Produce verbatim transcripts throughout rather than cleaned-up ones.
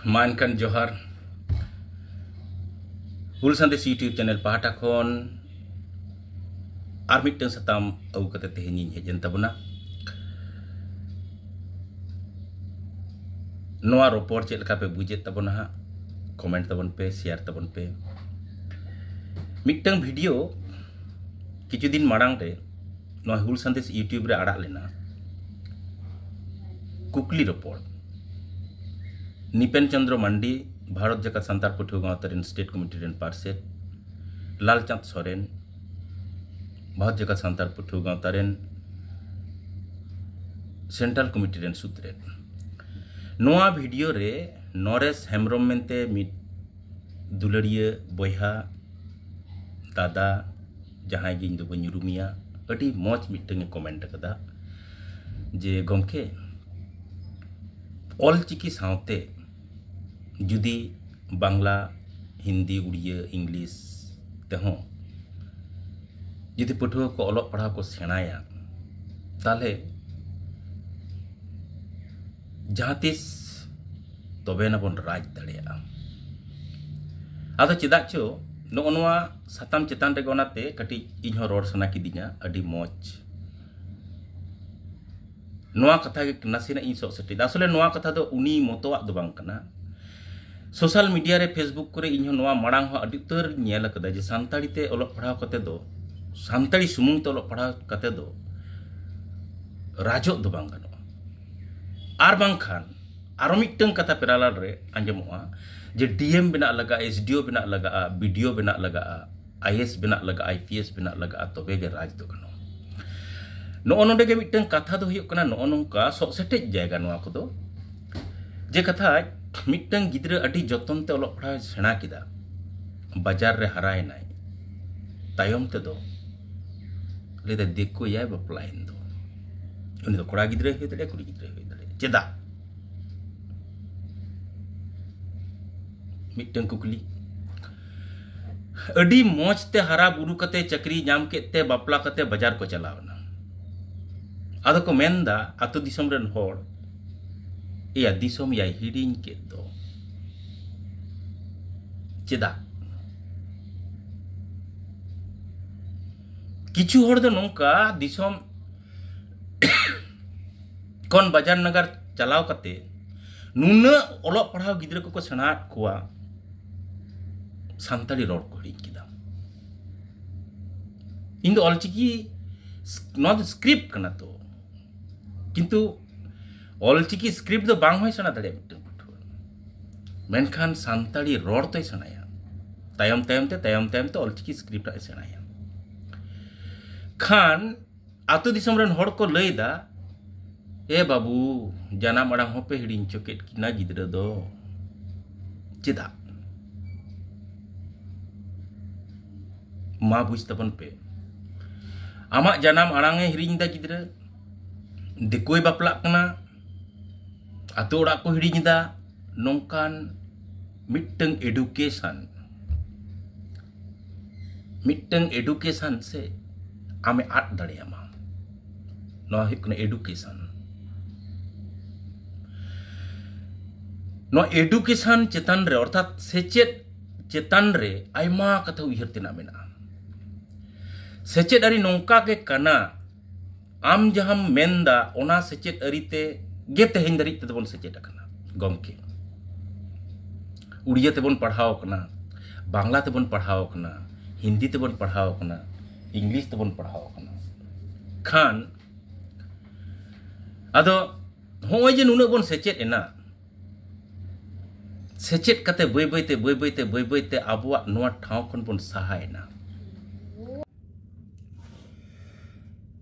ᱢᱟ ᱮᱱᱠᱷᱟᱱ ᱡᱚᱦᱟᱨ᱾ ᱦᱩᱞ ᱥᱟᱸᱫᱮᱥ YouTube ᱪᱮᱱᱮᱞ ᱯᱟᱦᱴᱟ ᱠᱷᱚᱱ ᱟᱨ ᱢᱤᱫᱴᱟᱝ ᱥᱟᱛᱟᱢ ᱟᱹᱜᱩ ᱠᱟᱛᱮ ᱛᱮᱦᱮᱧ ᱤᱧ ᱦᱮᱡ ᱮᱱ ᱛᱟᱵᱚᱱᱟ᱾ ᱱᱚᱣᱟ ᱨᱚᱯᱚᱲ ᱪᱮᱫ ᱞᱮᱠᱟ ᱯᱮ ᱵᱩᱡᱮᱫ ᱛᱟᱵᱚᱱᱟ ᱦᱟᱸᱜ, ᱠᱚᱢᱮᱱᱴ ᱛᱟᱵᱚᱱ ᱯᱮ, ᱥᱮᱭᱟᱨ ᱛᱟᱵᱚᱱ ᱯᱮ᱾ ᱢᱤᱫᱴᱟᱝ ᱵᱷᱤᱰᱤᱭᱳ ᱠᱤᱪᱷᱩ ᱫᱤᱱ ᱢᱟᱲᱟᱝ ᱨᱮ ᱱᱚᱣᱟ ᱦᱩᱞ ᱥᱟᱸᱫᱮᱥ YouTube ᱨᱮ ᱟᱲᱟᱜ ᱞᱮᱱᱟ, ᱠᱩᱠᱞᱤ ᱨᱚᱯᱚᱲ᱾ ᱱᱤᱯᱮᱱ ᱪᱚᱸᱫᱽᱨᱚ ᱢᱟᱱᱰᱤ, ᱵᱷᱟᱨᱚᱛ ᱡᱟᱠᱟᱛ ᱥᱟᱱᱛᱟᱲ ᱯᱟᱹᱴᱷᱩᱣᱟᱹ ᱜᱟᱶᱛᱟ ᱨᱮᱱ ᱥᱴᱮᱴ ᱠᱚᱢᱤᱴᱤ ᱨᱮᱱ ᱯᱟᱨᱥᱮᱛ, ᱞᱟᱞᱪᱟᱸᱫᱽ ᱥᱚᱨᱮᱱ, ᱵᱷᱟᱨᱚᱛ ᱡᱟᱠᱟᱛ ᱥᱟᱱᱛᱟᱲ ᱯᱟᱹᱴᱷᱩᱣᱟᱹ ᱜᱟᱶᱛᱟ ᱨᱮᱱ ᱥᱮᱱᱴᱨᱟᱞ ᱠᱚᱢᱤᱴᱤ ᱨᱮᱱ ᱥᱩᱛᱨᱮᱛ᱾ ᱱᱚᱣᱟ ᱵᱷᱤᱰᱤᱭᱳ ᱨᱮ ᱱᱚᱨᱮᱥ ᱦᱮᱢᱵᱨᱚᱢ ᱢᱮᱱᱛᱮ ᱢᱤᱫ ᱫᱩᱞᱟᱹᱲᱤᱭᱟᱹ ᱵᱚᱭᱦᱟ, ᱫᱟᱫᱟ, ᱡᱟᱦᱟᱸᱭ ᱜᱮ ᱤᱧ ᱫᱚ ᱵᱟᱹᱧ ᱩᱨᱩᱢᱮᱭᱟ, ᱟᱹᱰᱤ ᱢᱚᱡᱽ ᱢᱤᱫᱴᱟᱝ ᱮ ᱠᱚᱢᱮᱱᱴ ᱟᱠᱟᱫᱟ ᱡᱮ, "ᱜᱚᱢᱠᱮ, ᱚᱞ ᱪᱤᱠᱤ ᱥᱟᱶᱛᱮ ᱡᱩᱫᱤ ᱵᱟᱝᱞᱟ, ᱦᱤᱱᱫᱤ, ᱩᱲᱤᱭᱟᱹ, ᱤᱝᱞᱤᱥ ᱛᱮᱦᱚᱸ ᱡᱩᱫᱤ ᱯᱟᱹᱴᱷᱩᱣᱟᱹ ᱠᱚ ᱚᱞᱚᱜ ᱯᱟᱲᱦᱟᱣ ᱠᱚ ᱥᱮᱬᱟᱭᱟ, ᱛᱟᱦᱚᱞᱮ ᱡᱟᱦᱟᱸ ᱛᱤᱥ ᱛᱚᱵᱮ ᱱᱟ ᱵᱚᱱ ᱨᱟᱡᱽ ᱫᱟᱲᱮᱭᱟᱜᱼᱟ᱾" ᱟᱫᱚ ᱪᱮᱫᱟᱜ ᱪᱚ ᱱᱚᱜᱼᱚ ᱱᱚᱣᱟ ᱥᱟᱛᱟᱢ ᱪᱮᱛᱟᱱ ᱨᱮᱜᱮ ᱚᱱᱟᱛᱮ ᱠᱟᱹᱴᱤᱡ ᱤᱧ ᱦᱚᱸ ᱨᱚᱲ ᱥᱟᱱᱟ ᱠᱤᱫᱤᱧᱟ᱾ ᱟᱹᱰᱤ ᱢᱚᱡᱽ ᱱᱚᱣᱟ ᱠᱟᱛᱷᱟ ᱜᱮ ᱱᱟᱥᱮᱱᱟᱜ ᱤᱧ ᱥᱚᱜ ᱥᱮᱴᱮᱡ ᱫᱟ᱾ ᱟᱥᱚᱞᱮ ᱱᱚᱣᱟ ᱠᱟᱛᱷᱟ ᱫᱚ ᱩᱱᱤ ᱢᱚᱛᱚᱣᱟᱜ ᱫᱚ ᱵᱟᱝ ᱠᱟᱱᱟ᱾ ᱥᱳᱥᱟᱞ ᱢᱤᱰᱤᱭᱟ ᱨᱮ, Facebook ᱠᱚᱨᱮ ᱤᱧ ᱦᱚᱸ ᱱᱚᱣᱟ ᱢᱟᱲᱟᱝ ᱦᱚᱸ ᱟᱹᱰᱤ ᱩᱛᱟᱹᱨ ᱧᱮᱞ ᱟᱠᱟᱫᱟ ᱡᱮ ᱥᱟᱱᱛᱟᱲᱤ ᱛᱮ ᱚᱞᱚᱜ ᱯᱟᱲᱦᱟᱣ ᱠᱟᱛᱮ ᱫᱚ, ᱥᱟᱱᱛᱟᱲᱤ ᱥᱩᱢᱩᱝ ᱛᱮ ᱚᱞᱚᱜ ᱯᱟᱲᱦᱟᱣ ᱠᱟᱛᱮ ᱫᱚ ᱨᱟᱡᱚᱜ ᱫᱚ ᱵᱟᱝ ᱜᱟᱱᱚᱜᱼᱟ᱾ ᱟᱨ ᱵᱟᱝᱠᱷᱟᱱ ᱟᱨᱚ ᱢᱤᱫᱴᱟᱝ ᱠᱟᱛᱷᱟ ᱯᱮᱨᱟᱞᱟᱞ ᱨᱮ ᱟᱸᱡᱚᱢᱚᱜᱼᱟ ᱡᱮ DM ᱵᱮᱱᱟᱜ ᱞᱟᱜᱟᱜᱼᱟ, SDO ᱵᱮᱱᱟᱜ ᱞᱟᱜᱟᱜᱼᱟ, BDO ᱵᱮᱱᱟᱜ ᱞᱟᱜᱟᱜᱼᱟ, IAS ᱵᱮᱱᱟᱜ ᱞᱟᱜᱟᱜᱼᱟ, IPS ᱵᱮᱱᱟᱜ ᱞᱟᱜᱟᱜᱼᱟ, ᱛᱚᱵᱮ ᱜᱮ ᱨᱟᱡᱽ ᱫᱚ ᱜᱟᱱᱚᱜᱼᱟ᱾ ᱱᱚᱜᱼᱚ ᱱᱚᱰᱮ ᱜᱮ ᱢᱤᱫᱴᱟᱝ ᱠᱟᱛᱷᱟ ᱫᱚ ᱦᱩᱭᱩᱜ ᱠᱟᱱᱟ, ᱱᱚᱜᱼᱚ ᱱᱚᱝᱠᱟ ᱥᱚᱜ ᱥᱮᱴᱮᱡ ᱡᱟᱭᱜᱟ ᱱᱚᱣᱟ ᱠᱚᱫᱚ, ᱡᱮ ᱠᱟᱛᱷᱟ ᱢᱤᱫᱴᱟᱝ ᱜᱤᱫᱽᱨᱟᱹ ᱟᱹᱰᱤ ᱡᱚᱛᱚᱱ ᱛᱮ ᱚᱞᱚᱜ ᱯᱟᱲᱦᱟᱣ ᱮ ᱥᱮᱬᱟ ᱠᱮᱫᱟ, ᱵᱟᱡᱟᱨ ᱨᱮ ᱦᱟᱨᱟᱭᱮᱱᱟᱭ, ᱛᱟᱭᱚᱢ ᱛᱮᱫᱚ ᱞᱟᱹᱭᱫᱟ, "ᱫᱤᱠᱩᱭᱟᱭ, ᱵᱟᱯᱞᱟᱭᱮᱱ ᱫᱚ, ᱩᱱᱤ ᱫᱚ ᱠᱚᱲᱟ ᱜᱤᱫᱽᱨᱟᱹᱭ ᱦᱩᱭ ᱫᱟᱲᱮᱭᱟᱜᱼᱟ, ᱠᱩᱲᱤ ᱜᱤᱫᱽᱨᱟᱹᱭ ᱦᱩᱭ ᱫᱟᱲᱮᱭᱟᱜᱼᱟ, ᱪᱮᱫᱟᱜ?" ᱢᱤᱫᱴᱟᱝ ᱠᱩᱠᱞᱤ᱾ ᱟᱹᱰᱤ ᱢᱚᱡᱽ ᱛᱮ ᱦᱟᱨᱟ ᱵᱩᱨᱩ ᱠᱟᱛᱮ, ᱪᱟᱹᱠᱨᱤ ᱧᱟᱢ ᱠᱮᱫ ᱛᱮ, ᱵᱟᱯᱞᱟ ᱠᱟᱛᱮ ᱵᱟᱡᱟᱨ ᱠᱚ ᱪᱟᱞᱟᱣ ᱮᱱᱟ᱾ ᱟᱫᱚ ᱠᱚ ᱢᱮᱱᱫᱟ ᱟᱛᱳ ᱫᱤᱥᱚᱢ ᱨᱮᱱ ᱦᱚᱲ, "ᱮᱭᱟ, ᱫᱤᱥᱚᱢ ᱭᱟᱭ ᱦᱤᱲᱤᱧ ᱠᱮᱫ ᱫᱚ, ᱪᱮᱫᱟᱜ? ᱠᱤᱪᱷᱩ ᱦᱚᱲ ᱫᱚ ᱱᱚᱝᱠᱟ ᱫᱤᱥᱚᱢ ᱠᱷᱚᱱ ᱵᱟᱡᱟᱨ ᱱᱟᱜᱟᱨ ᱪᱟᱞᱟᱣ ᱠᱟᱛᱮ ᱱᱩᱱᱟᱹᱜ ᱚᱞᱚᱜ ᱯᱟᱲᱦᱟᱣ ᱜᱤᱫᱽᱨᱟᱹ ᱠᱚᱠᱚ ᱥᱮᱬᱟᱣᱟᱫ ᱠᱚᱣᱟ, ᱥᱟᱱᱛᱟᱲᱤ ᱨᱚᱲ ᱠᱚ ᱦᱤᱲᱤᱧ ᱠᱮᱫᱟ᱾ ᱤᱧ ᱫᱚ ᱚᱞᱪᱤᱠᱤ, ᱱᱚᱣᱟ ᱫᱚ ᱥᱠᱨᱤᱯᱴ ᱠᱟᱱᱟ ᱛᱚ, ᱠᱤᱱᱛᱩ ᱚᱞᱪᱤᱠᱤ ᱥᱠᱨᱤᱯᱴ ᱫᱚ ᱵᱟᱝ ᱦᱚᱸᱭ ᱥᱮᱬᱟ ᱫᱟᱲᱮᱭᱟᱜᱼᱟ ᱢᱤᱫᱴᱮᱱ ᱯᱟᱹᱴᱷᱩᱣᱟᱹ, ᱢᱮᱱᱠᱷᱟᱱ ᱥᱟᱱᱛᱟᱲᱤ ᱨᱚᱲ ᱛᱚᱭ ᱥᱮᱬᱟᱭᱟ᱾ ᱛᱟᱭᱚᱢ ᱛᱟᱭᱚᱢ ᱛᱮ, ᱛᱟᱭᱚᱢ ᱛᱟᱭᱚᱢ ᱛᱮ ᱚᱞᱪᱤᱠᱤ ᱥᱠᱨᱤᱯᱴ ᱦᱟᱸᱜ ᱮ ᱥᱮᱬᱟᱭᱟ᱾ ᱠᱷᱟᱱ ᱟᱛᱳ ᱫᱤᱥᱚᱢ ᱨᱮᱱ ᱦᱚᱲ ᱠᱚ ᱞᱟᱹᱭᱫᱟ, "ᱮ ᱵᱟᱹᱵᱩ, ᱡᱟᱱᱟᱢ ᱟᱲᱟᱝ ᱦᱚᱸᱯᱮ ᱦᱤᱲᱤᱧ ᱦᱚᱪᱚ ᱠᱮᱫ ᱠᱤᱱᱟ ᱜᱤᱫᱽᱨᱟᱹ ᱫᱚ, ᱪᱮᱫᱟᱜ?" ᱢᱟ ᱵᱩᱡᱽ ᱛᱟᱵᱚᱱ ᱯᱮ, ᱟᱢᱟᱜ ᱡᱟᱱᱟᱢ ᱟᱲᱟᱝ ᱮ ᱦᱤᱲᱤᱧ ᱮᱫᱟ ᱜᱤᱫᱽᱨᱟᱹ, ᱫᱤᱠᱩᱭ ᱵᱟᱯᱞᱟᱜ ᱠᱟᱱᱟ, ᱟᱛᱳ ᱚᱲᱟᱜ ᱠᱚ ᱦᱤᱲᱤᱧ ᱮᱫᱟ, ᱱᱚᱝᱠᱟᱱ ᱢᱤᱫᱴᱟᱝ ᱮᱰᱩᱠᱮᱥᱚᱱ, ᱢᱤᱫᱴᱟᱝ ᱮᱰᱩᱠᱮᱥᱚᱱ ᱥᱮ ᱟᱢᱮ ᱟᱫ ᱫᱟᱲᱮᱭᱟᱢᱟ᱾ ᱱᱚᱣᱟ ᱦᱩᱭᱩᱜ ᱠᱟᱱᱟ ᱮᱰᱩᱠᱮᱥᱚᱱ᱾ ᱱᱚᱣᱟ ᱮᱰᱩᱠᱮᱥᱚᱱ ᱪᱮᱛᱟᱱ ᱨᱮ, ᱚᱨᱛᱷᱟᱛ ᱥᱮᱪᱮᱫ ᱪᱮᱛᱟᱱ ᱨᱮ ᱟᱭᱢᱟ ᱠᱟᱛᱷᱟ ᱩᱭᱦᱟᱹᱨ ᱛᱮᱱᱟᱜ ᱢᱮᱱᱟᱜᱼᱟ᱾ ᱥᱮᱪᱮᱫ ᱟᱹᱨᱤ ᱱᱚᱝᱠᱟ ᱜᱮ ᱠᱟᱱᱟ, ᱟᱢ ᱡᱟᱦᱟᱸᱢ ᱢᱮᱱᱫᱟ ᱚᱱᱟ ᱥᱮᱪᱮᱫ ᱟᱹᱨᱤ ᱛᱮ ᱜᱮ ᱛᱮᱦᱮᱧ ᱫᱷᱟᱹᱨᱤᱡ ᱛᱮᱫᱚ ᱵᱚᱱ ᱥᱮᱪᱮᱫ ᱟᱠᱟᱱᱟ ᱜᱚᱢᱠᱮ᱾ ᱩᱲᱤᱭᱟᱹ ᱛᱮᱵᱚᱱ ᱯᱟᱲᱦᱟᱣ ᱟᱠᱟᱱᱟ, ᱵᱟᱝᱞᱟ ᱛᱮᱵᱚᱱ ᱯᱟᱲᱦᱟᱣ ᱟᱠᱟᱱᱟ, ᱦᱤᱱᱫᱤ ᱛᱮᱵᱚᱱ ᱯᱟᱲᱦᱟᱣ ᱟᱠᱟᱱᱟ, ᱤᱝᱞᱤᱥ ᱛᱮᱵᱚᱱ ᱯᱟᱲᱦᱟᱣ ᱟᱠᱟᱱᱟ᱾ ᱠᱷᱟᱱ ᱟᱫᱚ ᱦᱚᱸᱜᱼᱚᱭ ᱡᱮ ᱱᱩᱱᱟᱹᱜ ᱵᱚᱱ ᱥᱮᱪᱮᱫ ᱮᱱᱟ, ᱥᱮᱪᱮᱫ ᱠᱟᱛᱮ ᱵᱟᱹᱭ ᱵᱟᱹᱭᱛᱮ, ᱵᱟᱹᱭ ᱵᱟᱹᱭᱛᱮ, ᱵᱟᱹᱭ ᱵᱟᱹᱭᱛᱮ ᱟᱵᱚᱣᱟᱜ ᱱᱚᱣᱟ ᱴᱷᱟᱶ ᱠᱷᱚᱱ ᱵᱚᱱ ᱥᱟᱦᱟᱭᱮᱱᱟ᱾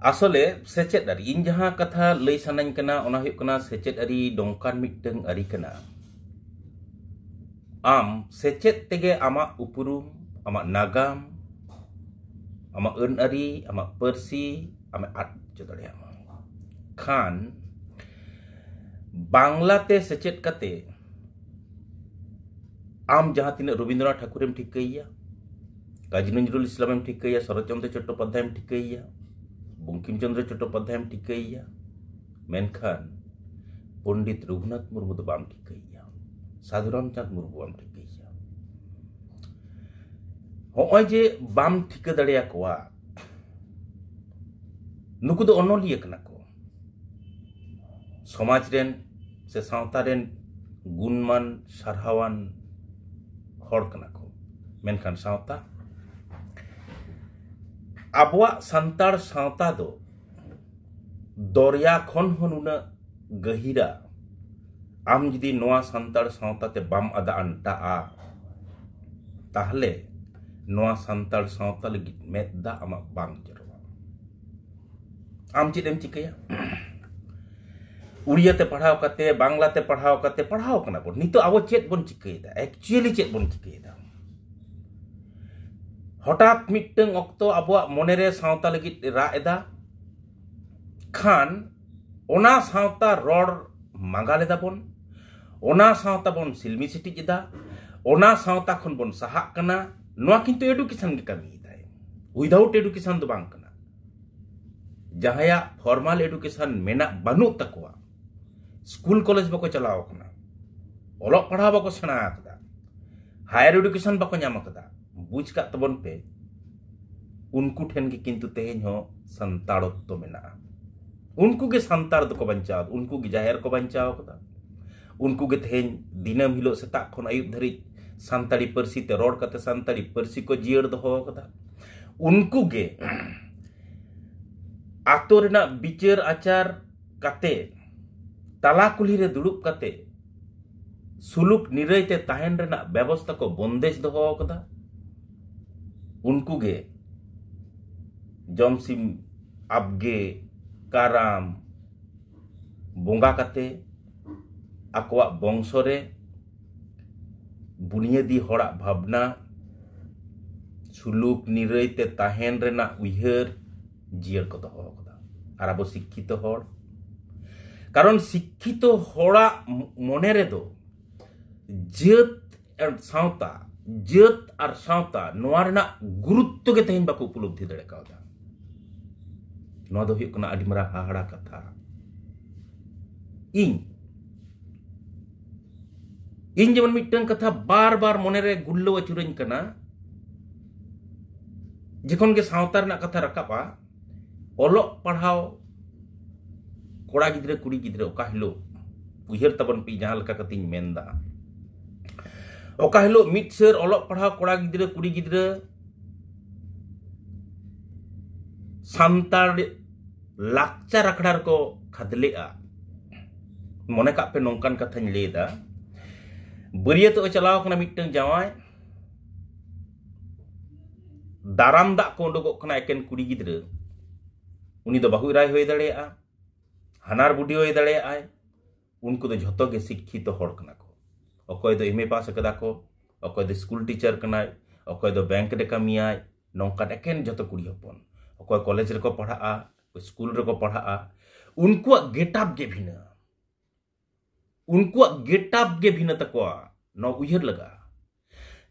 ᱟᱥᱚᱞᱮ ᱥᱮᱪᱮᱫ ᱟᱹᱨᱤ, ᱤᱧ ᱡᱟᱦᱟᱸ ᱠᱟᱛᱷᱟ ᱞᱟᱹᱭ ᱥᱟᱱᱟᱧ ᱠᱟᱱᱟ, ᱚᱱᱟ ᱦᱩᱭᱩᱜ ᱠᱟᱱᱟ ᱥᱮᱪᱮᱫ ᱟᱹᱨᱤ ᱱᱚᱝᱠᱟᱱ ᱢᱤᱫᱴᱟᱝ ᱟᱹᱨᱤ ᱠᱟᱱᱟ, ᱟᱢ ᱥᱮᱪᱮᱫ ᱛᱮᱜᱮ ᱟᱢᱟᱜ ᱩᱯᱨᱩᱢ, ᱟᱢᱟᱜ ᱱᱟᱜᱟᱢ, ᱟᱢᱟᱜ ᱟᱹᱱ ᱟᱹᱨᱤ, ᱟᱢᱟᱜ ᱯᱟᱹᱨᱥᱤ ᱟᱢᱮ ᱟᱫ ᱦᱚᱪᱚ ᱫᱟᱲᱮᱭᱟᱢᱟ᱾ ᱠᱷᱟᱱ ᱵᱟᱝᱞᱟᱛᱮ ᱥᱮᱪᱮᱫ ᱠᱟᱛᱮ ᱟᱢ ᱡᱟᱦᱟᱸ ᱛᱤᱱᱟᱹᱜ ᱨᱚᱵᱤᱱᱫᱨᱚᱱᱟᱛᱷ ᱴᱷᱟᱹᱠᱩᱨᱮᱢ ᱴᱷᱤᱠᱟᱹᱭᱮᱭᱟ, ᱠᱟᱡᱤ ᱱᱚᱡᱨᱩᱞ ᱤᱥᱞᱟᱢᱮᱢ ᱴᱷᱤᱠᱟᱹᱭᱮᱭᱟ, ᱥᱚᱨᱚᱛ ᱪᱚᱱᱫᱨᱚ ᱪᱚᱴᱴᱳᱯᱟᱫᱽᱫᱷᱟᱭᱮᱢ ᱴᱷᱤᱠᱟᱹᱭᱮᱭᱟ, ᱵᱚᱝᱠᱤᱢ ᱪᱚᱱᱫᱨᱚ ᱪᱚᱴᱴᱳᱯᱟᱫᱽᱫᱷᱟᱭᱮᱢ ᱴᱷᱤᱠᱟᱹᱭᱮᱭᱟ, ᱢᱮᱱᱠᱷᱟᱱ ᱯᱚᱱᱰᱤᱛ ᱨᱚᱜᱷᱩᱱᱟᱛᱷ ᱢᱩᱨᱢᱩ ᱫᱚ ᱵᱟᱢ ᱴᱷᱤᱠᱟᱹᱭᱮᱭᱟ, ᱥᱟᱫᱷᱩ ᱨᱟᱢᱪᱟᱸᱫᱽ ᱢᱩᱨᱢᱩ ᱵᱟᱢ ᱴᱷᱤᱠᱟᱹᱭᱮᱭᱟ᱾ ᱦᱚᱸᱜᱼᱚᱭ ᱡᱮ ᱵᱟᱢ ᱴᱷᱤᱠᱟᱹ ᱫᱟᱲᱮᱭᱟᱠᱚᱣᱟ, ᱱᱩᱠᱩ ᱫᱚ ᱚᱱᱚᱞᱤᱭᱟᱹ ᱠᱟᱱᱟ ᱠᱚ, ᱥᱚᱢᱟᱡᱽ ᱨᱮᱱ ᱥᱮ ᱥᱟᱶᱛᱟ ᱨᱮᱱ ᱜᱩᱱᱢᱟᱱ ᱥᱟᱨᱦᱟᱣᱟᱱ ᱦᱚᱲ ᱠᱟᱱᱟ ᱠᱚ᱾ ᱢᱮᱱᱠᱷᱟᱱ ᱥᱟᱶᱛᱟ, ᱟᱵᱚᱣᱟᱜ ᱥᱟᱱᱛᱟᱲ ᱥᱟᱶᱛᱟ ᱫᱚ ᱫᱚᱨᱭᱟ ᱠᱷᱚᱱ ᱦᱚᱸ ᱱᱩᱱᱟᱹᱜ ᱜᱟᱹᱦᱤᱨᱟ᱾ ᱟᱢ ᱡᱩᱫᱤ ᱱᱚᱣᱟ ᱥᱟᱱᱛᱟᱲ ᱥᱟᱶᱛᱟ ᱛᱮ ᱵᱟᱢ ᱟᱫᱟ ᱟᱱᱴᱟᱜᱼᱟ, ᱛᱟᱦᱞᱮ ᱱᱚᱣᱟ ᱥᱟᱱᱛᱟᱲ ᱥᱟᱶᱛᱟ ᱞᱟᱹᱜᱤᱫ ᱢᱮᱫ ᱫᱟᱜ ᱟᱢᱟᱜ ᱵᱟᱝ ᱡᱚᱨᱚᱜᱼᱟ᱾ ᱟᱢ ᱪᱮᱫ ᱮᱢ ᱪᱤᱠᱟᱹᱭᱟ? ᱩᱲᱤᱭᱟ ᱛᱮ ᱯᱟᱲᱦᱟᱣ ᱠᱟᱛᱮ, ᱵᱟᱝᱞᱟ ᱛᱮ ᱯᱟᱲᱦᱟᱣ ᱠᱟᱛᱮ, ᱯᱟᱲᱦᱟᱣ ᱠᱟᱱᱟ ᱵᱚᱱ, ᱱᱤᱛᱚᱜ ᱟᱵᱚ ᱪᱮᱫ ᱵᱚᱱ ᱪᱤᱠᱟᱹᱭᱮᱫᱟ? ᱮᱠᱪᱩᱭᱮᱞᱤ ᱪᱮᱫ ᱵᱚᱱ ᱪᱤᱠᱟᱹᱭᱮᱫᱟ? ᱦᱚᱴᱟᱛ ᱢᱤᱫᱴᱟᱝ ᱚᱠᱛᱚ ᱟᱵᱚᱣᱟᱜ ᱢᱚᱱᱮᱨᱮ ᱥᱟᱶᱛᱟ ᱞᱟᱹᱜᱤᱫ ᱨᱟᱜ ᱮᱫᱟ ᱠᱷᱟᱱ, ᱚᱱᱟ ᱥᱟᱶᱛᱟ ᱨᱚᱲ ᱢᱟᱸᱜᱟ ᱞᱮᱫᱟ ᱵᱚᱱ, ᱚᱱᱟ ᱥᱟᱶᱛᱟ ᱵᱚᱱ ᱥᱤᱞᱢᱤ ᱥᱤᱴᱤᱡ ᱮᱫᱟ, ᱚᱱᱟ ᱥᱟᱶᱛᱟ ᱠᱷᱚᱱ ᱵᱚᱱ ᱥᱟᱦᱟᱜ ᱠᱟᱱᱟ᱾ ᱱᱚᱣᱟ ᱠᱤᱱᱛᱩ ᱮᱰᱩᱠᱮᱥᱚᱱ ᱜᱮ ᱠᱟᱹᱢᱤᱭᱮᱫᱟᱭ, ᱩᱭᱫᱟᱣᱩᱴ ᱮᱰᱩᱠᱮᱥᱚᱱ ᱫᱚ ᱵᱟᱝ ᱠᱟᱱᱟ᱾ ᱡᱟᱦᱟᱸᱭᱟᱜ ᱯᱷᱚᱨᱢᱟᱞ ᱮᱰᱩᱠᱮᱥᱚᱱ ᱢᱮᱱᱟᱜ ᱵᱟᱹᱱᱩᱜ ᱛᱟᱠᱚᱣᱟ, ᱥᱠᱩᱞ ᱠᱚᱞᱮᱡᱽ ᱵᱟᱠᱚ ᱪᱟᱞᱟᱣ ᱟᱠᱟᱱᱟ, ᱚᱞᱚᱜ ᱯᱟᱲᱦᱟᱣ ᱵᱟᱠᱚ ᱥᱮᱬᱟ ᱟᱠᱟᱫᱟ, ᱦᱟᱭᱟᱨ ᱮᱰᱩᱠᱮᱥᱚᱱ ᱵᱟᱠᱚ ᱧᱟᱢ ᱟᱠᱟᱫᱟ, ᱵᱩᱡᱽ ᱠᱟᱜ ᱛᱟᱵᱚᱱ ᱯᱮ, ᱩᱱᱠᱩ ᱴᱷᱮᱱ ᱜᱮ ᱠᱤᱱᱛᱩ ᱛᱮᱦᱮᱧ ᱦᱚᱸ ᱥᱟᱱᱛᱟᱲᱚᱛᱛᱚ ᱢᱮᱱᱟᱜᱼᱟ᱾ ᱩᱱᱠᱩ ᱜᱮ ᱥᱟᱱᱛᱟᱲ ᱫᱚᱠᱚ ᱵᱟᱧᱪᱟᱣ, ᱩᱱᱠᱩ ᱜᱮ ᱡᱟᱦᱮᱨ ᱠᱚ ᱵᱟᱧᱪᱟᱣ ᱟᱠᱟᱫᱟ᱾ ᱩᱱᱠᱩ ᱜᱮ ᱛᱮᱦᱮᱧ ᱫᱤᱱᱟᱹᱢ ᱦᱤᱞᱳᱜ ᱥᱮᱛᱟᱜ ᱠᱷᱚᱱ ᱟᱹᱭᱩᱵ ᱫᱷᱟᱹᱨᱤᱡ ᱥᱟᱱᱛᱟᱲᱤ ᱯᱟᱹᱨᱥᱤ ᱛᱮ ᱨᱚᱲ ᱠᱟᱛᱮ ᱥᱟᱱᱛᱟᱲᱤ ᱯᱟᱹᱨᱥᱤ ᱠᱚ ᱡᱤᱭᱟᱹᱲ ᱫᱚᱦᱚ ᱟᱠᱟᱫᱟ᱾ ᱩᱱᱠᱩ ᱜᱮ ᱟᱛᱳ ᱨᱮᱱᱟᱜ ᱵᱤᱪᱟᱹᱨ ᱟᱪᱟᱨ ᱠᱟᱛᱮ, ᱛᱟᱞᱟ ᱠᱩᱞᱦᱤ ᱨᱮ ᱫᱩᱲᱩᱵ ᱠᱟᱛᱮ ᱥᱩᱞᱩᱠ ᱱᱤᱨᱟᱹᱭ ᱛᱮ ᱛᱟᱦᱮᱱ ᱨᱮᱱᱟᱜ ᱵᱮᱵᱚᱥᱛᱟ ᱠᱚ ᱵᱚᱱᱫᱮᱡ ᱫᱚᱦᱚ ᱟᱠᱟᱫᱟ᱾ ᱩᱱᱠᱩ ᱜᱮ ᱡᱚᱢᱥᱤᱢ ᱟᱵᱜᱮ, ᱠᱟᱨᱟᱢ ᱵᱚᱸᱜᱟ ᱠᱟᱛᱮ ᱟᱠᱚᱣᱟᱜ ᱵᱚᱝᱥᱚ ᱨᱮ ᱵᱩᱱᱤᱭᱟᱹᱫᱤ ᱦᱚᱲᱟᱜ ᱵᱷᱟᱵᱽᱱᱟ, ᱥᱩᱞᱩᱠ ᱱᱤᱨᱟᱹᱭ ᱛᱮ ᱛᱟᱦᱮᱱ ᱨᱮᱱᱟᱜ ᱩᱭᱦᱟᱹᱨ ᱡᱤᱭᱟᱹᱲ ᱠᱚ ᱫᱚᱦᱚ ᱟᱠᱟᱫᱟ᱾ ᱟᱨ ᱟᱵᱚ ᱥᱤᱠᱠᱷᱤᱛᱚ ᱦᱚᱲ, ᱠᱟᱨᱚᱱ ᱥᱤᱠᱠᱷᱤᱛᱚ ᱦᱚᱲᱟᱜ ᱢᱚᱱᱮ ᱨᱮᱫᱚ ᱡᱟᱹᱛ ᱟᱨ ᱥᱟᱶᱛᱟ, ᱡᱟᱹᱛ ᱟᱨ ᱥᱟᱶᱛᱟ, ᱱᱚᱣᱟ ᱨᱮᱱᱟᱜ ᱜᱩᱨᱩᱛᱛᱚ ᱜᱮ ᱛᱮᱦᱮᱧ ᱵᱟᱠᱚ ᱩᱯᱚᱞᱚᱵᱽᱫᱷᱤ ᱫᱟᱲᱮ ᱠᱟᱣᱫᱟ᱾ ᱱᱚᱣᱟ ᱫᱚ ᱦᱩᱭᱩᱜ ᱠᱟᱱᱟ ᱟᱹᱰᱤ ᱢᱟᱨᱟᱝ ᱦᱟᱦᱟᱲᱟ ᱠᱟᱛᱷᱟ᱾ ᱤᱧ, ᱤᱧ ᱡᱮᱢᱚᱱ ᱢᱤᱫᱴᱟᱝ ᱠᱟᱛᱷᱟ ᱵᱟᱨ ᱵᱟᱨ ᱢᱚᱱᱮᱨᱮ ᱜᱩᱨᱞᱟᱹᱣ ᱟᱹᱪᱩᱨᱟᱹᱧ ᱠᱟᱱᱟ, ᱡᱚᱠᱷᱚᱱ ᱜᱮ ᱥᱟᱶᱛᱟ ᱨᱮᱱᱟᱜ ᱠᱟᱛᱷᱟ ᱨᱟᱠᱟᱵᱼᱟ, ᱚᱞᱚᱜ ᱯᱟᱲᱦᱟᱣ ᱠᱚᱲᱟ ᱜᱤᱫᱽᱨᱟᱹ ᱠᱩᱲᱤ ᱜᱤᱫᱽᱨᱟᱹ ᱚᱠᱟ ᱦᱤᱞᱳᱜ, ᱩᱭᱦᱟᱹᱨ ᱛᱟᱵᱚᱱ ᱯᱮ ᱡᱟᱦᱟᱸ ᱞᱮᱠᱟ ᱠᱟᱛᱮᱧ ᱢᱮᱱᱫᱟ, ᱚᱠᱟ ᱦᱤᱞᱳᱜ ᱢᱤᱫ ᱥᱟᱹᱨ ᱚᱞᱚᱜ ᱯᱟᱲᱦᱟᱣ ᱠᱚᱲᱟ ᱜᱤᱫᱽᱨᱟᱹ ᱠᱩᱲᱤ ᱜᱤᱫᱽᱨᱟᱹ ᱥᱟᱱᱛᱟᱲ ᱞᱟᱠᱪᱟᱨ ᱟᱠᱷᱲᱟ ᱨᱮᱠᱚ ᱠᱷᱟᱫᱽᱞᱮᱜᱼᱟ᱾ ᱢᱚᱱᱮ ᱠᱟᱜ ᱯᱮ, ᱱᱚᱝᱠᱟᱱ ᱠᱟᱛᱷᱟᱧ ᱞᱟᱹᱭᱫᱟ, ᱵᱟᱹᱨᱭᱟᱹᱛᱚᱜ ᱮ ᱪᱟᱞᱟᱣ ᱠᱟᱱᱟ ᱢᱤᱫᱴᱟᱝ ᱡᱟᱶᱟᱭ, ᱫᱟᱨᱟᱢ ᱫᱟᱜ ᱠᱚ ᱩᱰᱩᱠᱚᱜ ᱠᱟᱱᱟ ᱮᱠᱮᱱ ᱠᱩᱲᱤ ᱜᱤᱫᱽᱨᱟᱹ᱾ ᱩᱱᱤ ᱫᱚ ᱵᱟᱹᱦᱩ ᱮᱨᱟᱭ ᱦᱩᱭ ᱫᱟᱲᱮᱭᱟᱜᱼᱟ, ᱦᱟᱱᱟᱨ ᱵᱩᱰᱷᱤ ᱦᱩᱭ ᱫᱟᱲᱮᱭᱟᱜᱼᱟᱭ᱾ ᱩᱱᱠᱩ ᱫᱚ ᱡᱷᱚᱛᱚ ᱜᱮ ᱥᱤᱠᱠᱷᱤᱛᱚ ᱦᱚᱲ ᱠᱟᱱᱟ ᱠᱚ᱾ ᱚᱠᱚᱭ ᱫᱚ ᱮᱢ ᱮ ᱯᱟᱥ ᱟᱠᱟᱫᱟ ᱠᱚ, ᱚᱠᱚᱭ ᱫᱚ ᱥᱠᱩᱞ ᱴᱤᱪᱟᱨ ᱠᱟᱱᱟᱭ, ᱚᱠᱚᱭ ᱫᱚ ᱵᱮᱝᱠ ᱨᱮ ᱠᱟᱹᱢᱤᱭᱟᱭ, ᱱᱚᱝᱠᱟᱱ ᱮᱠᱮᱱ ᱡᱷᱚᱛᱚ ᱠᱩᱲᱤ ᱦᱚᱯᱚᱱ᱾ ᱚᱠᱚᱭ ᱠᱚᱞᱮᱡᱽ ᱨᱮᱠᱚ ᱯᱟᱲᱦᱟᱜᱼᱟ, ᱥᱠᱩᱞ ᱨᱮᱠᱚ ᱯᱟᱲᱦᱟᱜᱼᱟ, ᱩᱱᱠᱩᱣᱟᱜ ᱜᱮᱴᱟᱯ ᱜᱮ ᱵᱷᱤᱱᱟᱹ᱾ ᱩᱱᱠᱩᱣᱟᱜ ᱜᱮᱴᱟᱯ ᱜᱮ ᱵᱷᱤᱱᱟᱹ ᱛᱟᱠᱚᱣᱟ᱾ ᱱᱚᱣᱟ ᱩᱭᱦᱟᱹᱨ ᱞᱟᱜᱟᱜᱼᱟ᱾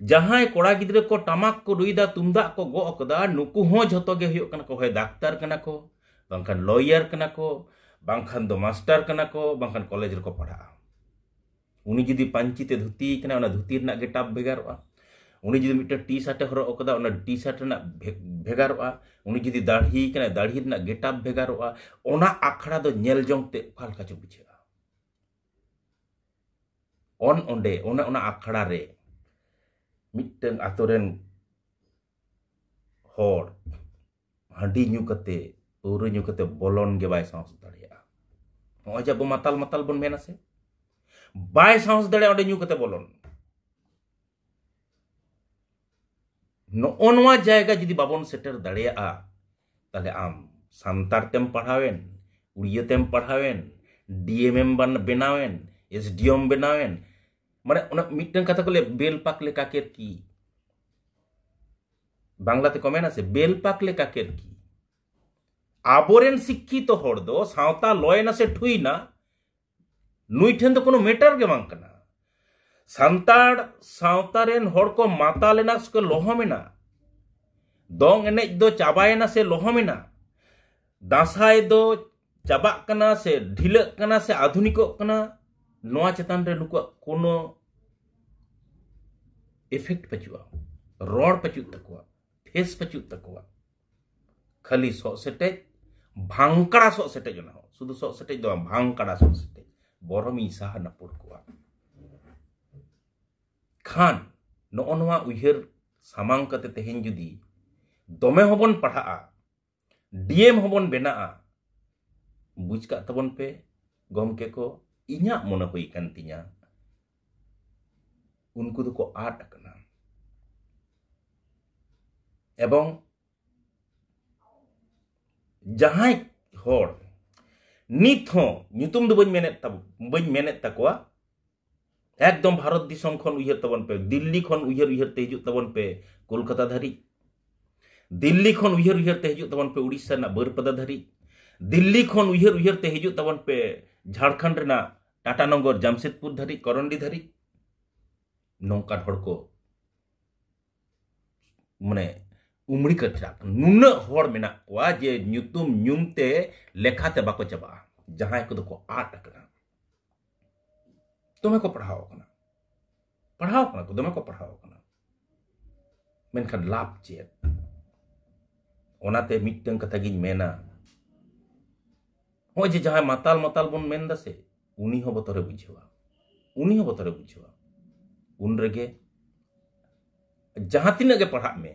ᱡᱟᱦᱟᱸᱭ ᱠᱚᱲᱟ ᱜᱤᱫᱽᱨᱟᱹ ᱠᱚ ᱴᱟᱢᱟᱠ ᱠᱚ ᱨᱩᱭᱫᱟ, ᱛᱩᱢᱫᱟᱜ ᱠᱚ ᱜᱚᱜ ᱟᱠᱟᱫᱟ, ᱱᱩᱠᱩ ᱦᱚᱸ ᱡᱷᱚᱛᱚ ᱜᱮ ᱦᱩᱭᱩᱜ ᱠᱟᱱᱟ ᱠᱚ ᱦᱚᱭ ᱰᱟᱠᱛᱟᱨ ᱠᱟᱱᱟ ᱠᱚ, ᱵᱟᱝᱠᱷᱟᱱ ᱞᱚᱭᱟᱨ ᱠᱟᱱᱟ ᱠᱚ, ᱵᱟᱝᱠᱷᱟᱱ ᱫᱚ ᱢᱟᱥᱴᱟᱨ ᱠᱟᱱᱟ ᱠᱚ, ᱵᱟᱝᱠᱷᱟᱱ ᱠᱚᱞᱮᱡᱽ ᱨᱮᱠᱚ ᱯᱟᱲᱦᱟᱜᱼᱟ᱾ ᱩᱱᱤ ᱡᱩᱫᱤ ᱯᱟᱹᱧᱪᱤ ᱛᱮ ᱫᱷᱩᱛᱤ ᱠᱟᱱᱟ, ᱚᱱᱟ ᱫᱷᱩᱛᱤ ᱨᱮᱱᱟᱜ ᱜᱮᱴᱟᱯ ᱵᱷᱮᱜᱟᱨᱚᱜᱼᱟ᱾ ᱩᱱᱤ ᱡᱩᱫᱤ ᱢᱤᱫᱴᱮᱱ ᱴᱤ ᱥᱟᱨᱴ ᱮ ᱦᱚᱨᱚᱜ ᱟᱠᱟᱫᱟ, ᱚᱱᱟ ᱴᱤ ᱥᱟᱨᱴ ᱨᱮᱱᱟᱜ ᱵᱷᱮ-, ᱵᱷᱮᱜᱟᱨᱚᱜᱼᱟ᱾ ᱩᱱᱤ ᱡᱩᱫᱤ ᱫᱟᱲᱦᱤ ᱠᱟᱱᱟᱭ, ᱫᱟᱲᱦᱤ ᱨᱮᱱᱟᱜ ᱜᱮᱴᱟᱯ ᱵᱷᱮᱜᱟᱨᱚᱜᱼᱟ᱾ ᱚᱱᱟ ᱟᱠᱷᱲᱟ ᱫᱚ ᱧᱮᱞ ᱡᱚᱝ ᱛᱮ ᱚᱠᱟ ᱞᱮᱠᱟ ᱪᱚ ᱵᱩᱡᱷᱟᱹᱜᱼᱟ᱾ ᱚᱱ ᱚᱸᱰᱮ, ᱚᱱᱮ ᱚᱱᱟ ᱟᱠᱷᱲᱟ ᱨᱮ ᱢᱤᱫᱴᱟᱝ ᱟᱛᱳ ᱨᱮᱱ ᱦᱚᱲ ᱦᱟᱺᱰᱤ ᱧᱩ ᱠᱟᱛᱮ, ᱯᱟᱹᱣᱨᱟᱹ ᱧᱩ ᱠᱟᱛᱮ ᱵᱚᱞᱚᱱ ᱜᱮ ᱵᱟᱭ ᱥᱟᱦᱚᱥ ᱫᱟᱲᱮᱭᱟᱜᱼᱟ᱾ ᱱᱚᱜᱼᱚᱭ ᱡᱮ ᱟᱵᱚ ᱢᱟᱛᱟᱞ ᱢᱟᱛᱟᱞ ᱵᱚᱱ ᱢᱮᱱᱟ ᱥᱮ, ᱵᱟᱭ ᱥᱟᱦᱚᱥ ᱫᱟᱲᱮᱭᱟᱜᱼᱟ ᱚᱸᱰᱮ ᱧᱩ ᱠᱟᱛᱮ ᱵᱚᱞᱚᱱ᱾ ᱱᱚᱜᱼᱚ ᱱᱚᱣᱟ ᱡᱟᱭᱜᱟ ᱡᱩᱫᱤ ᱵᱟᱵᱚᱱ ᱥᱮᱴᱮᱨ ᱫᱟᱲᱮᱭᱟᱜᱼᱟ, ᱛᱟᱦᱞᱮ ᱟᱢ ᱥᱟᱱᱛᱟᱲ ᱛᱮᱢ ᱯᱟᱲᱦᱟᱣᱮᱱ, ᱩᱲᱤᱭᱟᱹ ᱛᱮᱢ ᱯᱟᱲᱦᱟᱣᱮᱱ, ᱰᱤ ᱮᱢ ᱮᱢ ᱵᱟᱱ-, ᱵᱮᱱᱟᱣᱮᱱ, ᱮᱥ ᱰᱤ ᱮᱢ ᱵᱮᱱᱟᱣᱮᱱ, ᱢᱟᱱᱮ ᱚᱱᱟ ᱢᱤᱫᱴᱟᱝ ᱠᱟᱛᱷᱟ ᱠᱚ ᱞᱟᱹᱭᱟ, ᱵᱮᱞ ᱯᱟᱠᱞᱮ ᱠᱟᱠᱮᱨ ᱠᱤ, ᱵᱟᱝᱞᱟ ᱛᱮᱠᱚ ᱢᱮᱱᱟ ᱥᱮ, ᱵᱮᱞ ᱯᱟᱠᱞᱮ ᱠᱟᱠᱮᱨ ᱠᱤ᱾ ᱟᱵᱚᱨᱮᱱ ᱥᱤᱠᱠᱷᱤᱛᱚ ᱦᱚᱲ ᱫᱚ ᱥᱟᱶᱛᱟ ᱞᱚᱭᱮᱱᱟ ᱥᱮ ᱴᱷᱩᱭᱱᱟ, ᱱᱩᱭ ᱴᱷᱮᱱ ᱫᱚ ᱠᱳᱱᱳ ᱢᱮᱴᱟᱨ ᱜᱮ ᱵᱟᱝ ᱠᱟᱱᱟ᱾ ᱥᱟᱱᱛᱟᱲ ᱥᱟᱶᱛᱟ ᱨᱮᱱ ᱦᱚᱲ ᱠᱚ ᱢᱟᱛᱟᱞ ᱮᱱᱟ ᱥᱮ ᱠᱚ ᱞᱚᱦᱚᱢ ᱮᱱᱟ, ᱫᱚᱝ ᱮᱱᱮᱡ ᱫᱚ ᱪᱟᱵᱟᱭᱮᱱᱟ ᱥᱮ ᱞᱚᱦᱚᱢ ᱮᱱᱟ, ᱫᱟᱸᱥᱟᱭ ᱫᱚ ᱪᱟᱵᱟᱜ ᱠᱟᱱᱟ ᱥᱮ ᱰᱷᱤᱞᱟᱹᱜ ᱠᱟᱱᱟ ᱥᱮ ᱟᱫᱷᱩᱱᱤᱠᱚᱜ ᱠᱟᱱᱟ, ᱱᱚᱣᱟ ᱪᱮᱛᱟᱱ ᱨᱮ ᱱᱩᱠᱩᱣᱟᱜ ᱠᱳᱱᱳ ᱤᱯᱷᱮᱠᱴ ᱯᱟᱹᱪᱩᱜᱼᱟ, ᱨᱚᱲ ᱯᱟᱹᱪᱩᱜ ᱛᱟᱠᱚᱣᱟ᱾ ᱯᱷᱮᱥ ᱯᱟᱹᱪᱩᱜ ᱛᱟᱠᱚᱣᱟ᱾ ᱠᱷᱟᱹᱞᱤ ᱥᱚᱜ ᱥᱮᱴᱮᱡ, ᱵᱷᱟᱝᱠᱲᱟ ᱥᱚᱜ ᱥᱮᱴᱮᱡ, ᱚᱱᱟ ᱦᱚᱸ ᱥᱩᱫᱷᱩ ᱥᱚᱜ ᱥᱮᱴᱮᱡ ᱫᱚ ᱵᱟᱝ, ᱵᱷᱟᱝᱠᱲᱟ ᱥᱚᱜ ᱥᱮᱴᱮᱡ᱾ ᱵᱚᱨᱚᱢᱤᱧ ᱥᱟᱦᱟ ᱱᱟᱯᱩᱨ ᱠᱚᱣᱟ᱾ ᱠᱷᱟᱱ ᱱᱚᱜᱼᱚ ᱱᱚᱣᱟ ᱩᱭᱦᱟᱹᱨ ᱥᱟᱢᱟᱝ ᱠᱟᱛᱮ ᱛᱮᱦᱮᱧ ᱡᱩᱫᱤ ᱫᱚᱢᱮ ᱦᱚᱸᱵᱚᱱ ᱯᱟᱲᱦᱟᱜᱼᱟ, ᱰᱤ ᱮᱢ ᱦᱚᱸᱵᱚᱱ ᱵᱮᱱᱟᱜᱼᱟ, ᱵᱩᱡᱽ ᱠᱟᱜ ᱛᱟᱵᱚᱱ ᱯᱮ ᱜᱚᱢᱠᱮ ᱠᱚ, ᱤᱧᱟᱹᱜ ᱢᱚᱱᱮ ᱦᱩᱭ ᱠᱟᱱ ᱛᱤᱧᱟ ᱩᱱᱠᱩ ᱫᱚᱠᱚ ᱟᱫ ᱟᱠᱟᱱᱟ᱾ ᱮᱵᱚᱝ ᱡᱟᱦᱟᱸᱭ ᱦᱚᱲ ᱱᱤᱛ ᱦᱚᱸ ᱧᱩᱛᱩᱢ ᱫᱚ ᱵᱟᱹᱧ ᱢᱮᱱᱮᱫ ᱛᱟᱵᱚ ᱵᱟᱹᱧ ᱢᱮᱱᱮᱫ ᱛᱟᱠᱚᱣᱟ, ᱮᱠᱫᱚᱢ ᱵᱷᱟᱨᱚᱛ ᱫᱤᱥᱚᱢ ᱠᱷᱚᱱ ᱩᱭᱦᱟᱹᱨ ᱛᱟᱵᱚᱱ ᱯᱮ, ᱫᱤᱞᱞᱤ ᱠᱷᱚᱱ ᱩᱭᱦᱟᱹᱨ ᱩᱭᱦᱟᱹᱨ ᱛᱮ ᱦᱤᱡᱩᱜ ᱛᱟᱵᱚᱱ ᱯᱮ ᱠᱳᱞᱠᱟᱛᱟ ᱫᱷᱟᱹᱨᱤᱡ, ᱫᱤᱞᱞᱤ ᱠᱷᱚᱱ ᱩᱭᱦᱟᱹᱨ ᱩᱭᱦᱟᱹᱨ ᱛᱮ ᱦᱤᱡᱩᱜ ᱛᱟᱵᱚᱱ ᱯᱮ ᱩᱲᱤᱥᱥᱟ ᱨᱮᱱᱟᱜ ᱵᱟᱹᱨᱯᱟᱫᱟ ᱫᱷᱟᱹᱨᱤᱡ, ᱫᱤᱞᱞᱤ ᱠᱷᱚᱱ ᱩᱭᱦᱟᱹᱨ ᱩᱭᱦᱟᱹᱨ ᱛᱮ ᱦᱤᱡᱩᱜ ᱛᱟᱵᱚᱱ ᱯᱮ ᱡᱷᱟᱲᱠᱷᱚᱸᱰ ᱨᱮᱱᱟᱜ ᱴᱟᱴᱟᱱᱚᱜᱚᱨ, ᱡᱟᱢᱥᱮᱫᱽᱯᱩᱨ ᱫᱷᱟᱹᱨᱤᱡ, ᱠᱚᱨᱚᱱᱰᱤ ᱫᱷᱟᱹᱨᱤᱡ᱾ ᱱᱚᱝᱠᱟᱱ ᱦᱚᱲ ᱠᱚ ᱢᱟᱱᱮ ᱩᱢᱲᱤ ᱠᱟᱪᱨᱟᱜ ᱠᱟᱱᱟ᱾ ᱱᱩᱱᱟᱹᱜ ᱦᱚᱲ ᱢᱮᱱᱟᱜ ᱠᱚᱣᱟ ᱡᱮ ᱧᱩᱛᱩᱢ ᱧᱩᱢ ᱛᱮ ᱞᱮᱠᱷᱟ ᱛᱮ ᱵᱟᱠᱚ ᱪᱟᱵᱟᱜᱼᱟ᱾ ᱡᱟᱦᱟᱸᱭ ᱠᱚᱫᱚ ᱠᱚ ᱟᱫ ᱟᱠᱟᱱᱟ, ᱫᱚᱢᱮ ᱠᱚ ᱯᱟᱲᱦᱟᱣ ᱟᱠᱟᱱᱟ, ᱯᱟᱲᱦᱟᱣ ᱟᱠᱟᱱᱟ ᱠᱚ, ᱫᱚᱢᱮ ᱠᱚ ᱯᱟᱲᱦᱟᱣ ᱟᱠᱟᱱᱟ, ᱢᱮᱱᱠᱷᱟᱱ ᱞᱟᱵᱷ ᱪᱮᱫ? ᱚᱱᱟᱛᱮ ᱢᱤᱫᱴᱟᱝ ᱠᱟᱛᱷᱟ ᱜᱤᱧ ᱢᱮᱱᱟ, ᱱᱚᱜᱼᱚᱭ ᱡᱮ ᱡᱟᱦᱟᱸᱭ ᱢᱟᱛᱟᱞ ᱢᱟᱛᱟᱞ ᱵᱚᱱ ᱢᱮᱱ ᱫᱟ ᱥᱮ, ᱩᱱᱤ ᱦᱚᱸ ᱵᱚᱛᱚᱨᱮ ᱵᱩᱡᱷᱟᱹᱣᱟ, ᱩᱱᱤ ᱦᱚᱸ ᱵᱚᱛᱚᱨᱮ ᱵᱩᱡᱷᱟᱹᱣᱟ᱾ ᱩᱱ ᱨᱮᱜᱮ ᱡᱟᱦᱟᱸ ᱛᱤᱱᱟᱹᱜ ᱜᱮ ᱯᱟᱲᱦᱟᱜ ᱢᱮ,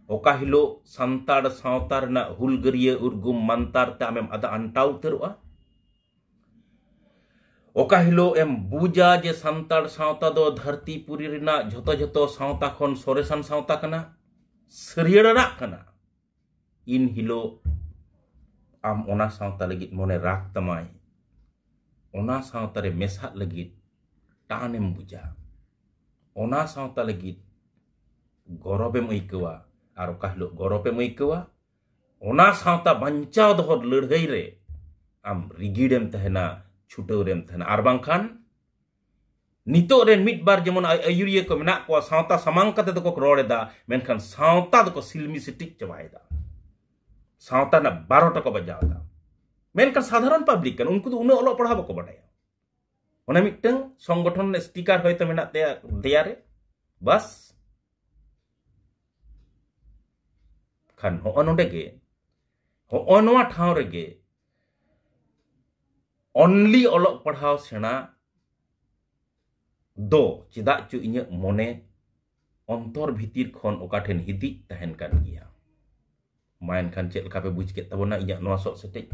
ᱚᱠᱟ ᱦᱤᱞᱳᱜ ᱥᱟᱱᱛᱟᱲ ᱥᱟᱶᱛᱟ ᱨᱮᱱᱟᱜ ᱦᱩᱞᱜᱟᱹᱨᱤᱭᱟᱹ ᱩᱨᱜᱩᱢ ᱢᱟᱱᱛᱟᱨ ᱛᱮ ᱟᱢᱮᱢ ᱟᱫᱟ ᱟᱱᱴᱟᱣ ᱩᱛᱟᱹᱨᱚᱜᱼᱟ, ᱚᱠᱟ ᱦᱤᱞᱳᱜ ᱮᱢ ᱵᱩᱡᱟ ᱡᱮ ᱥᱟᱱᱛᱟᱲ ᱥᱟᱶᱛᱟ ᱫᱚ ᱫᱷᱟᱹᱨᱛᱤ ᱯᱩᱨᱤ ᱨᱮᱱᱟᱜ ᱡᱷᱚᱛᱚ ᱡᱷᱚᱛᱚ ᱥᱟᱶᱛᱟ ᱠᱷᱚᱱ ᱥᱚᱨᱮᱥᱟᱱ ᱥᱟᱶᱛᱟ ᱠᱟᱱᱟ, ᱥᱟᱹᱨᱭᱟᱹᱲ ᱟᱱᱟᱜ ᱠᱟᱱᱟ, ᱤᱱ ᱦᱤᱞᱳᱜ ᱟᱢ ᱚᱱᱟ ᱥᱟᱶᱛᱟ ᱞᱟᱹᱜᱤᱫ ᱢᱚᱱᱮ ᱨᱟᱜᱽ ᱛᱟᱢᱟᱭ, ᱚᱱᱟ ᱥᱟᱶᱛᱟ ᱨᱮ ᱢᱮᱥᱟᱜ ᱞᱟᱹᱜᱤᱫ ᱴᱟᱱᱮᱢ ᱵᱩᱡᱟ, ᱚᱱᱟ ᱥᱟᱶᱛᱟ ᱞᱟᱹᱜᱤᱫ ᱜᱚᱨᱚᱵᱮᱢ ᱟᱹᱭᱠᱟᱹᱣᱟ᱾ ᱟᱨ ᱚᱠᱟ ᱦᱤᱞᱳᱜ ᱜᱚᱨᱚᱵᱮᱢ ᱟᱹᱭᱠᱟᱹᱣᱟ, ᱚᱱᱟ ᱥᱟᱶᱛᱟ ᱵᱟᱧᱪᱟᱣ ᱫᱚᱦᱚ ᱞᱟᱹᱲᱦᱟᱹᱭ ᱨᱮ ᱟᱢ ᱨᱤᱜᱤᱲᱮᱢ ᱛᱟᱦᱮᱱᱟ, ᱪᱷᱩᱴᱟᱹᱣ ᱨᱮᱢ ᱛᱟᱦᱮᱱᱟ᱾ ᱟᱨ ᱵᱟᱝᱠᱷᱟᱱ ᱱᱤᱛᱚᱜ ᱨᱮᱱ ᱢᱤᱫ ᱵᱟᱨ ᱡᱮᱢᱚᱱ ᱟᱹ-, ᱟᱹᱭᱩᱨᱤᱭᱟᱹ ᱠᱚ ᱢᱮᱱᱟᱜ ᱠᱚᱣᱟ, ᱥᱟᱶᱛᱟ ᱥᱟᱢᱟᱝ ᱠᱟᱛᱮ ᱫᱚᱠᱚ ᱨᱚᱲ ᱮᱫᱟ, ᱢᱮᱱᱠᱷᱟᱱ ᱥᱟᱶᱛᱟ ᱫᱚᱠᱚ ᱥᱤᱞᱢᱤ ᱥᱤᱴᱤᱡ ᱪᱟᱵᱟᱭᱮᱫᱟ, ᱥᱟᱶᱛᱟ ᱨᱮᱱᱟᱜ ᱵᱟᱨᱚᱴᱟ ᱠᱚ ᱵᱟᱡᱟᱣ ᱮᱫᱟ, ᱢᱮᱱᱠᱷᱟᱱ ᱥᱟᱫᱷᱟᱨᱚᱱ ᱯᱟᱵᱽᱞᱤᱠ ᱠᱟᱱᱟ, ᱩᱱᱠᱩ ᱫᱚ ᱩᱱᱟᱹᱜ ᱚᱞᱚᱜ ᱯᱟᱲᱦᱟᱣ ᱵᱟᱠᱚ ᱵᱟᱰᱟᱭᱟ᱾ ᱚᱱᱟ ᱢᱤᱫᱴᱟᱝ ᱥᱚᱝᱜᱚᱴᱷᱚᱱ ᱨᱮᱱᱟᱜ ᱥᱴᱤᱠᱟᱨ ᱦᱚᱭᱛᱳ ᱢᱮᱱᱟᱜ ᱛᱟᱭᱟ ᱫᱮᱭᱟ ᱨᱮ, ᱵᱟᱥ᱾ ᱠᱷᱟᱱ ᱦᱚᱸᱜᱼᱚ ᱱᱚᱰᱮ ᱜᱮ, ᱦᱚᱸᱜᱼᱚ ᱱᱚᱣᱟ ᱴᱷᱟᱶ ᱨᱮᱜᱮ only ᱚᱞᱚᱜ ᱯᱟᱲᱦᱟᱣ ᱥᱮᱬᱟ ᱫᱚ ᱪᱮᱫᱟᱜ ᱪᱚ ᱤᱧᱟᱹᱜ ᱢᱚᱱᱮ ᱚᱱᱛᱚᱨ ᱵᱷᱤᱛᱤᱨ ᱠᱷᱚᱱ ᱚᱠᱟ ᱴᱷᱮᱱ ᱦᱤᱫᱤᱡ ᱛᱟᱦᱮᱱ ᱠᱟᱱ ᱜᱮᱭᱟ᱾ ᱢᱟ ᱮᱱᱠᱷᱟᱱ ᱪᱮᱫ ᱞᱮᱠᱟ ᱯᱮ ᱵᱩᱡᱽ ᱠᱮᱫ ᱛᱟᱵᱚᱱᱟ ᱤᱧᱟᱹᱜ ᱱᱚᱣᱟ ᱥᱚᱜ ᱥᱮᱴᱮᱡ?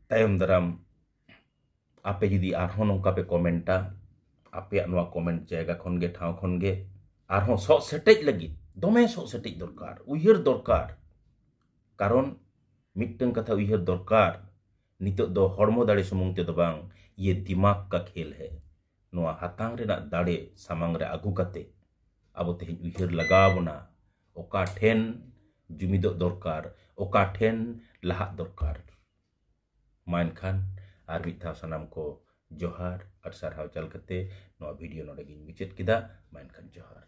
ᱛᱟᱭᱚᱢ ᱫᱟᱨᱟᱢ ᱟᱯᱮ ᱡᱩᱫᱤ ᱟᱨᱦᱚᱸ ᱱᱚᱝᱠᱟ ᱯᱮ ᱠᱚᱢᱮᱱᱴᱟ, ᱟᱯᱮᱭᱟᱜ ᱱᱚᱣᱟ ᱠᱚᱢᱮᱱᱴ ᱡᱟᱭᱜᱟ ᱠᱷᱚᱱ ᱜᱮ, ᱴᱷᱟᱶ ᱠᱷᱚᱱ ᱜᱮ ᱟᱨᱦᱚᱸ ᱥᱚᱜ ᱥᱮᱴᱮᱡ ᱞᱟᱹᱜᱤᱫ ᱫᱚᱢᱮ ᱥᱚᱜ ᱥᱮᱴᱮᱡ ᱫᱚᱨᱠᱟᱨ, ᱩᱭᱦᱟᱹᱨ ᱫᱚᱨᱠᱟᱨ᱾ ᱠᱟᱨᱚᱱ ᱢᱤᱫᱴᱟᱝ ᱠᱟᱛᱷᱟ ᱩᱭᱦᱟᱹᱨ ᱫᱚᱨᱠᱟᱨ, ᱱᱤᱛᱚᱜ ᱫᱚ ᱦᱚᱲᱢᱚ ᱫᱟᱲᱮ ᱥᱩᱢᱩᱝ ᱛᱮᱫᱚ ᱵᱟᱝ, ᱤᱭᱮ ᱫᱤᱢᱟᱜᱽ ᱠᱟ ᱠᱷᱮᱞ ᱦᱮ᱾ ᱱᱚᱣᱟ ᱦᱟᱛᱟᱝ ᱨᱮᱱᱟᱜ ᱫᱟᱲᱮ ᱥᱟᱢᱟᱝ ᱨᱮ ᱟᱹᱜᱩ ᱠᱟᱛᱮ ᱟᱵᱚ ᱛᱮᱦᱮᱧ ᱩᱭᱦᱟᱹᱨ ᱞᱟᱜᱟᱣ ᱵᱚᱱᱟ, ᱚᱠᱟ ᱴᱷᱮᱱ ᱡᱩᱢᱤᱫᱚᱜ ᱫᱚᱨᱠᱟᱨ, ᱚᱠᱟ ᱴᱷᱮᱱ ᱞᱟᱦᱟᱜ ᱫᱚᱨᱠᱟᱨ᱾ ᱢᱟ ᱮᱱᱠᱷᱟᱱ ᱟᱨ ᱢᱤᱫ ᱫᱷᱟᱣ ᱥᱟᱱᱟᱢ ᱠᱚ ᱡᱚᱦᱟᱨ ᱟᱨ ᱥᱟᱨᱦᱟᱣ ᱪᱟᱞ ᱠᱟᱛᱮ ᱱᱚᱣᱟ ᱵᱷᱤᱰᱤᱭᱳ ᱱᱚᱰᱮ ᱜᱤᱧ ᱢᱩᱪᱟᱹᱫ ᱠᱮᱫᱟ᱾ ᱢᱟ ᱮᱱᱠᱷᱟᱱ ᱡᱚᱦᱟᱨ᱾